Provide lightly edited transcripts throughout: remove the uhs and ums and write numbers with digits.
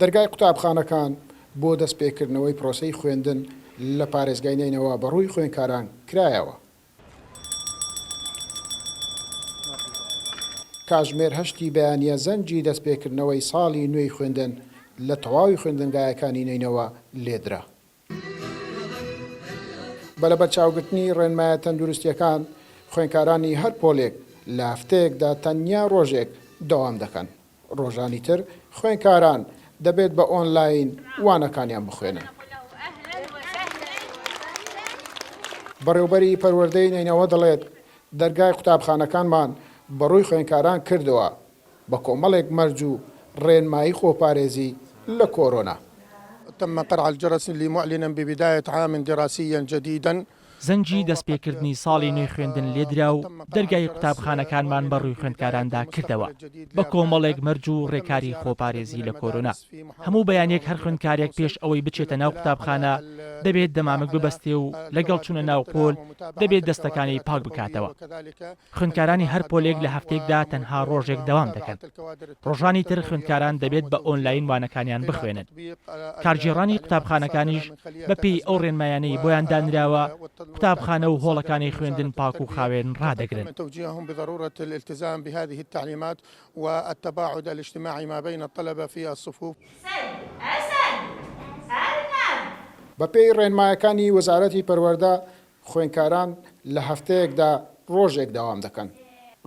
دەرگای قوتابخانەکان بۆ دەستپێکردنەوەی پرۆسەی خوێندن لە پارێزگای نەینەوا بەڕووی خوێندکاران کرایەوە. کاژمێر هەشتی بەیانییە زەنگی دەستپێکردنەوەی ساڵی نوێی خوێندن لە تەواوی خوێندنگایەکانی نەینەوا لێدرا. بە لەبەرچاوگرتنی ڕێنمایە تەندروستییەکان، خوێندکارانی هەر پۆلێک لە هەفتەیەکدا تەنیا ڕۆژێک دەوام دەکەن، ڕۆژانی تر خوێندکاران دەبێت بە ئۆنلاین وانەکانیان بخوێنن. بەڕێوبەری پەروەردەی نەینەوا دەڵێت، دەرگای قوتابخانەکانمان بەڕووی خوێندکاران کردەوە، بە کۆمەڵێک مەرج و ڕێنمایی خۆپارێزی لە کۆرۆنا. تم قرع الجرس لمعلنا ببداية عام دراسي جديدا. زەنگی دەستپێکردنی ساڵی نوێی خوێندن لێدرا و دەرگای قوتابخانەکانمان بە ڕووی خوێندکاراندا کردەوە بە کۆمەڵێک مەرج و ڕێکاری خۆپارێزی لە کۆرۆنا. هەموو بەیانیەک هەر خوێندکارێک پێش ئەوەی بچێتە ناو قوتابخانە دەبێت دەمامک ببەستێ و لەگەڵ چوونە ناو پۆل دەبێت دەستەکانی پاک بکاتەوە. خوێندکارانی هەر پۆلێک لە هەفتەیەکدا تەنها ڕۆژێک دەوام دەکەن، ڕۆژانی تر خوێندکاران دەبێت بە ئۆنلاین وانەکانیان بخوێنن. کارگێڕانی قوتابخانەکانیش بەپێی ئەو ڕێنمایانەی بۆیان دانراوە قوتابخانە و هۆڵەکانی خوێندن پاک و خاوێن ڕادەگرن. بەپێی ڕێنمایەکانی وەزارەتی پەروەردە، خوێندکاران لە هەفتەیەکدا ڕۆژێک دەوام دەکەن،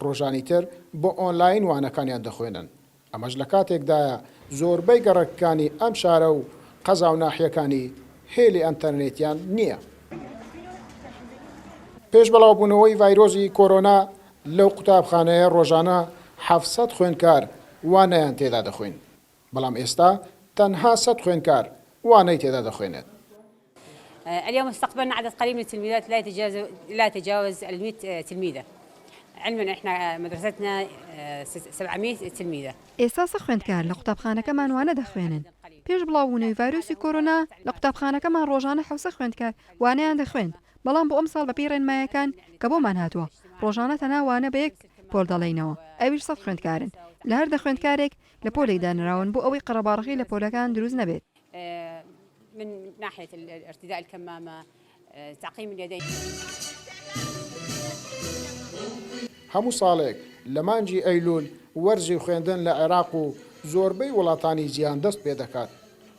ڕۆژانی تر بە ئۆنلاین وانەکانیان دەخوێنن، ئەمەش لە کاتێکدایە زۆربەی گەڕەکەکانی ئەم شارە و قەزا و ناحیەکانی هێلی ئەنتەرنێتیان نییە. پێش بڵاوبوونەوەی ڤایرۆسی کۆرۆنا لەو قوتابخانەیە ڕۆژانە 700 خوێندکار وانەیان تێدا دەخوێند، بەڵام ئێستا تەنها سەد خوێندکار وانەی تێدا دەخوێنێت. اليوم استقبلنا عدد قليل من التلميذات لا يتجاوز لا يتجاوز ال 100 تلميذة علما احنا مدرستنا 700 تلميذة. ئێستا سە خوێندکار لە قوتابخانەکەمان وانە دەخوێنن. پێش بڵاوبوونەوەی ڤایرۆسی کۆرۆنا لە قوتابخانەکەمان ڕۆژانە حەوسە خوێندکار وانەیان دەخوێند، بەڵام بۆ ئەمساڵ بەپێی ڕێنمایەکان کە بۆمان هاتووە ڕۆژانە تەنها وانە بە یەک پۆل دەڵێینەوە ئەویش سەد خوێندکارن لە هەر دە خوێندکارێک لە پۆلێک دانراون بۆ ئەوەی قەرەباڵغی لە پۆلەکان دروست نەبێت. من ناحية ارتداء الكمامة تعقيم اليدين. هەموو ساڵێک لە مانگی ئەیلوول وەرزی خوێندن لە عێراق و زۆربەی وڵاتانی جیهان دەست پێدەکات،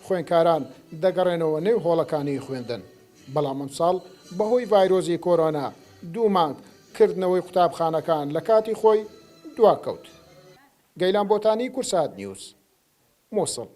خوێندکاران دەگەڕێنەوە نێو هۆڵەکانی خوێندن، بەڵام ئەمساڵ بەهۆی ڤایرۆسی کۆرۆنا دوو مانگ کردنەوەی قوتابخانەکان لە کاتی خۆی دواکەوت. گەیلان بۆتانی، کوردسات نیوز، موسڵ.